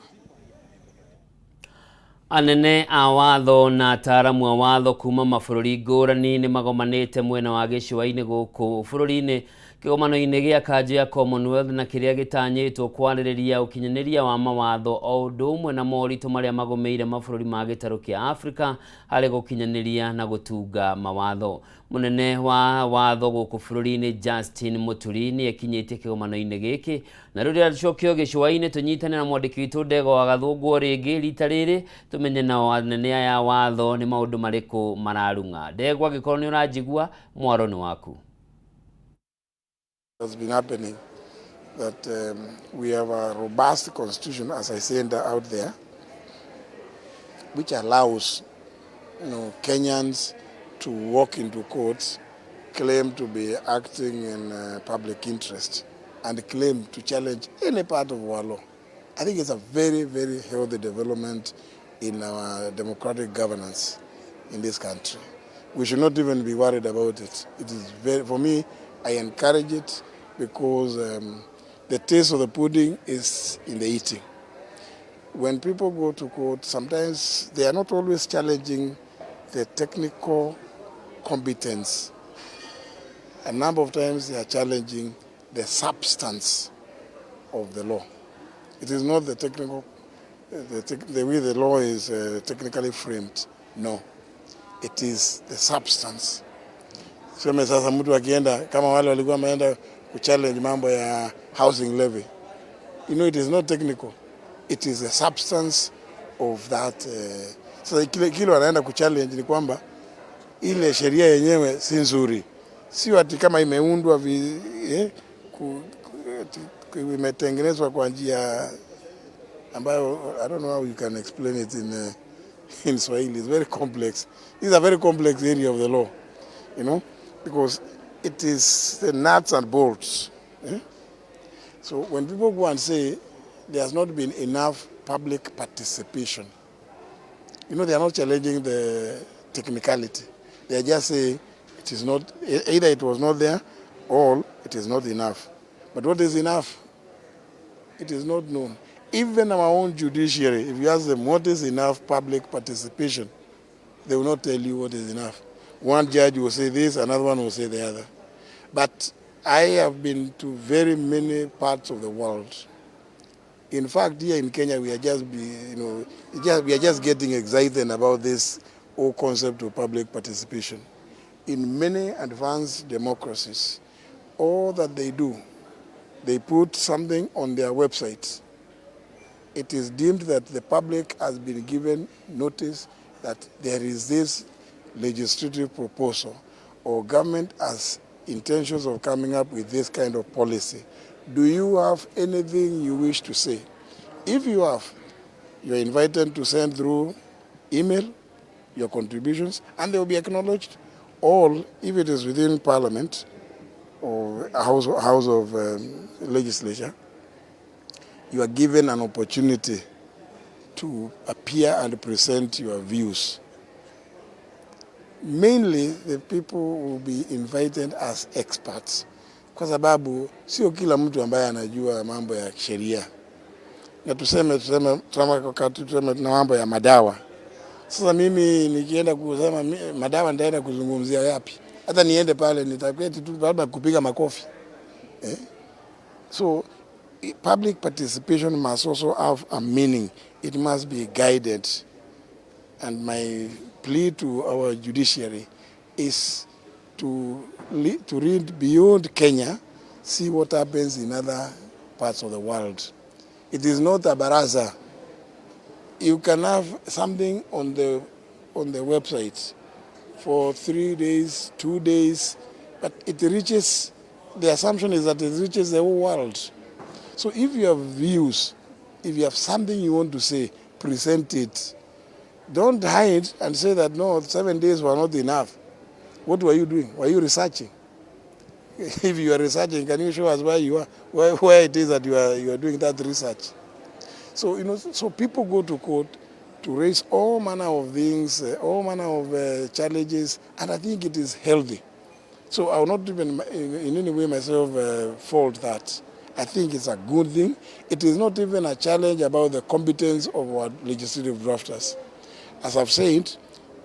Speaker 1: Anene a watho na ataaramu a watho kuma mabũrũri ngũrani nĩ magomanĩte mwena wa gĩcũa-inĩ gũkũ bũrũri-inĩ kĩgomano-inĩ gĩa kanjũ ya Commonwealth na kĩrĩa gĩtanyĩtwo kwarĩrĩria ũkinyanĩria wa mawatho o ũndũ ũmwe na moritũ marĩa magũmĩire mabũrũri ma gĩtarũ kĩa Afrika harĩ gũkinyanĩria na gũtunga mawatho. Mũnene wa watho gũkũ bũrũri-inĩ Justin Muturi nĩ ekinyĩtie kĩgomano-inĩ gĩkĩ na rĩu rĩracokio gĩcũa-inĩ tũnyitane na mwandĩki witũ Ndegwa wa Gathũngũ o rĩngĩ rita rĩrĩ tũmenye nao anene aya a watho nĩ maũndũ marĩkũ mararung'a. Ndegwa, angĩkorwo nĩ ũranjigua, mwaro nĩ waku.
Speaker 2: Has been happening that we have a robust constitution, as I said out there, which allows Kenyans to walk into courts, claim to be acting in public interest, and claim to challenge any part of our law. I think it's a very, very healthy development in our democratic governance in this country. We should not even be worried about it. It is very, for me, I encourage it because the taste of the pudding is in the eating. When people go to court, sometimes they are not always challenging the technical competence. A number of times they are challenging the substance of the law. It is not the technical, the way the law is technically framed. No, it is the substance. Sema sasa mtu akienda kama wale walikuwa wameenda kuchallenge mambo ya housing levy. It is not technical. It is the substance of that. Sasa kile wanaenda kuchallenge ni kwamba ile sheria yenyewe si nzuri, sio ati kama imeundwa imetengenezwa kwa njia ambayo I don't know how you can explain it in Swahili. It's very complex. It's a very complex area of the law, because it is the nuts and bolts. Eh? So when people go and say there has not been enough public participation, they are not challenging the technicality. They are just saying it is not, either it was not there or it is not enough. But what is enough? It is not known. Even our own judiciary, if you ask them what is enough public participation, they will not tell you what is enough. One judge will say this, another one will say the other. But I have been to very many parts of the world. In fact, here in Kenya, we are just, be, you know, just, we are just getting excited about this whole concept of public participation. In many advanced democracies, all that they do, they put something on their website. It is deemed that the public has been given notice that there is this legislative proposal or government has intentions of coming up with this kind of policy. Do you have anything you wish to say? If you have, you are invited to send through email your contributions and they will be acknowledged. Or if it is within parliament or a house of legislature, you are given an opportunity to appear and present your views. Mainly the people will be invited as experts, kwa sababu sio kila mtu ambaye anajua mambo ya sheria, na tuseme na mambo ya madawa. Sasa mimi nikienda kusema madawa nitaenda kuzungumzia yapi? Hata niende pale nitaketi tu labda kupiga makofi. Eh? So public participation must also have a meaning. It must be guided. And my plea to our judiciary is to read beyond Kenya, see what happens in other parts of the world. It is not a baraza. You can have something on the website for 3 days, 2 days, but it reaches, the assumption is that it reaches the whole world. So if you have views, if you have something you want to say, present it. Don't hide and say that, no, 7 days were not enough. What were you doing? Were you researching? If you are researching, can you show us where you are, where it is that you are doing that research? So people go to court to raise all manner of things, all manner of challenges, and I think it is healthy. So I will not even in any way myself fault that. I think it's a good thing. It is not even a challenge about the competence of our legislative drafters. As I've said,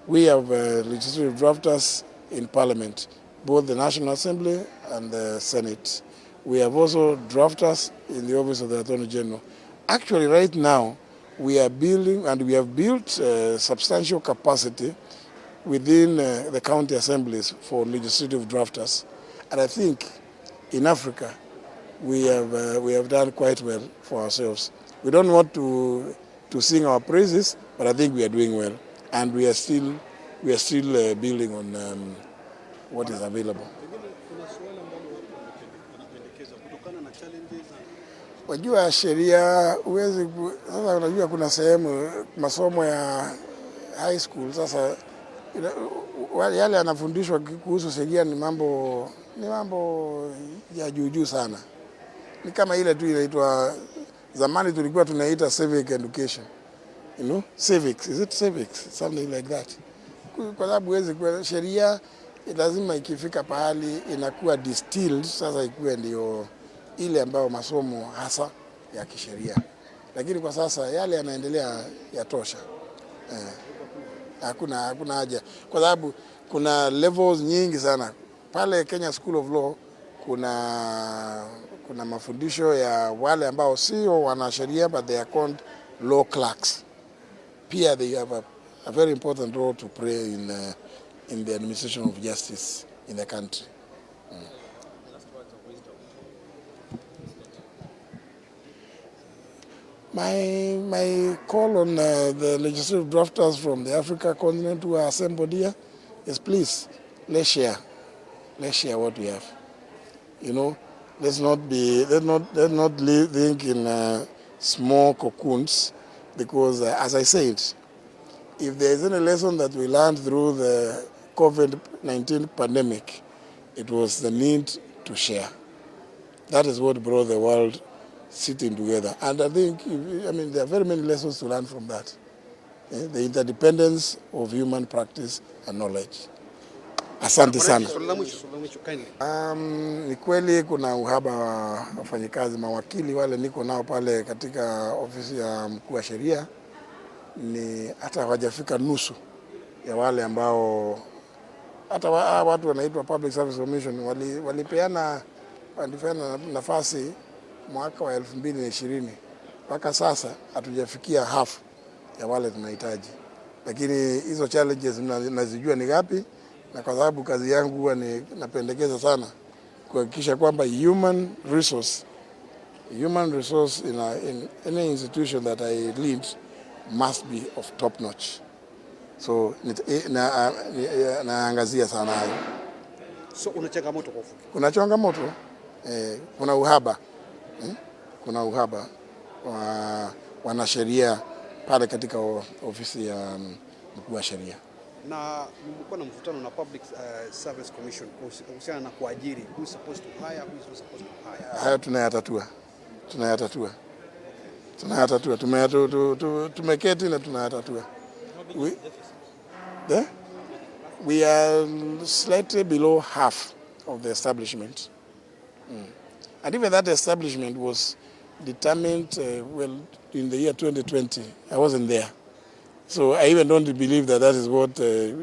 Speaker 2: we have legislative drafters in Parliament, both the National Assembly and the Senate. We have also drafters in the Office of the Attorney General. Actually, right now, we are building and we have built substantial capacity within the county assemblies for legislative drafters. And I think in Africa, we have done quite well for ourselves. We don't want to sing our praises, but I think we are doing well. And we are still building on what is available.
Speaker 3: Kuna suala ambalo watu wanapendekeza kutokana na challenges.
Speaker 2: Wajua sheria huwezi sasa, unajua kuna sehemu masomo ya high school sasa yale yanafundishwa kuhusu sheria ni mambo ya juu juu sana, ni kama ile tu inaitwa, zamani tulikuwa tunaita civic education, civics, is it civics, something like that, kwa sababu huwezi sheria lazima ikifika pahali inakuwa distilled, sasa ikuwe ndio ile ambayo masomo hasa ya kisheria, lakini kwa sasa yale yanaendelea yatosha. Eh, hakuna haja kwa sababu kuna levels nyingi sana pale Kenya School of Law. Kuna mafundisho ya wale ambao sio wanasheria but they are called law clerks. Pia they have a very important role to play in the administration of justice in the country.
Speaker 4: Last words of wisdom.
Speaker 2: My call on the legislative drafters from the Africa continent who are assembled here is, please, let's share. Let's share what we have. Let's not live, think in small cocoons, because as I said, if there is any lesson that we learned through the COVID-19 pandemic, it was the need to share. That is what brought the world sitting together. And I think, I mean, there are very many lessons to learn from that. The interdependence of human practice and knowledge. Asante sana.
Speaker 3: Swali la mwisho, swali la mwisho kindly.
Speaker 2: Ni kweli kuna uhaba wa wafanyikazi. Mawakili wale niko nao pale katika ofisi ya mkuu wa sheria ni hata hawajafika nusu ya wale ambao hata watu wanaitwa Public Service Commission walipeana nafasi mwaka wa 2020, mpaka sasa hatujafikia half ya wale tunahitaji, lakini hizo challenges nazijua ni gapi, na kwa sababu kazi yangu huwa ni napendekeza sana kuhakikisha kwamba human resource in any institution that I lead must be of top notch. So naangazia sana hayo.
Speaker 3: So una changamoto kwa ufupi.
Speaker 2: Kuna changamoto, kuna uhaba, kuna uhaba wa wanasheria pale katika ofisi ya mkuu wa sheria.
Speaker 3: Na mlikuwa na mvutano na Public Service Commission kuhusiana na kuajiri, who is supposed to hire, who is not supposed to hire.
Speaker 2: Hayo tunayatatua, tunayatatua, tunayatatua, tumeketi na tunayatatua. Eh? We are slightly below half of the establishment. And even that establishment was determined, well, in the year 2020. I wasn't there. So I even don't believe that that is what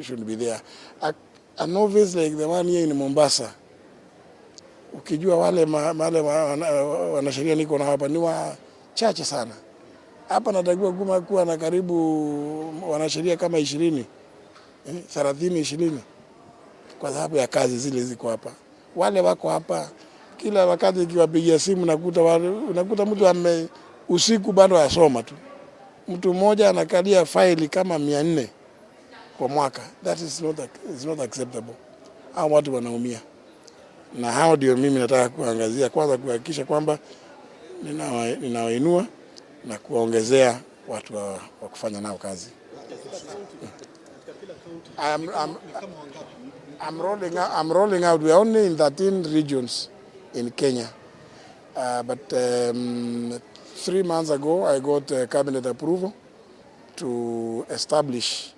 Speaker 2: should be there. An office like the one here in Mombasa, ukijua wale wanasheria niko na hapa ni wachache sana. Hapa natakiwa kuma kuwa na karibu wanasheria kama 20, 30, 20, kwa sababu ya kazi zile ziko hapa. Wale wako hapa kila wakati ikiwapigia simu nakuta unakuta mtu ame usiku bado asoma tu. Mtu mmoja anakalia faili kama 400 kwa mwaka. That is not acceptable. Hao watu wanaumia, na hao ndio mimi nataka kuangazia kwanza, kuhakikisha kwamba ninawainua na kuwaongezea watu wa kufanya nao kazi. I'm rolling out. We are only in 13 regions in Kenya. But 3 months ago, I got cabinet approval to establish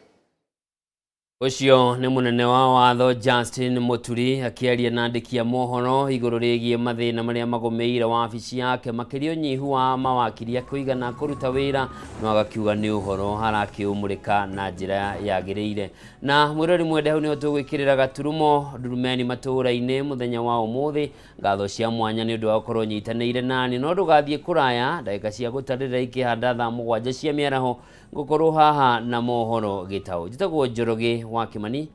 Speaker 1: Ũcio nĩ mũnene wa watho Justin Muturi akĩaria na andĩki a mohoro igũrũ rĩgiĩ mathĩna marĩa magũmĩire wabici yake, makĩria ũnyihu wa mawakiri akũigana kũruta wĩra, no agakiuga nĩ ũhoro arakĩũmũrĩka na njĩra yagĩrĩire. Na mwĩrori mwende, hau nĩho tũgwĩkĩrĩra gaturumo ndurumeni matũũra-inĩ mũthenya wa ũmũthĩ. Ngatho cia mwanya nĩ ũndũ wa gũkorwo nyitanĩire nani, no ndũgathiĩ kũraya, ndagĩka cia gũtarĩrĩra ikĩhanda thaa 7 cia mĩaraho ngũkorwo haha na mohoro gĩtaũ. Njĩtagwo Njoroge wa Kĩmani.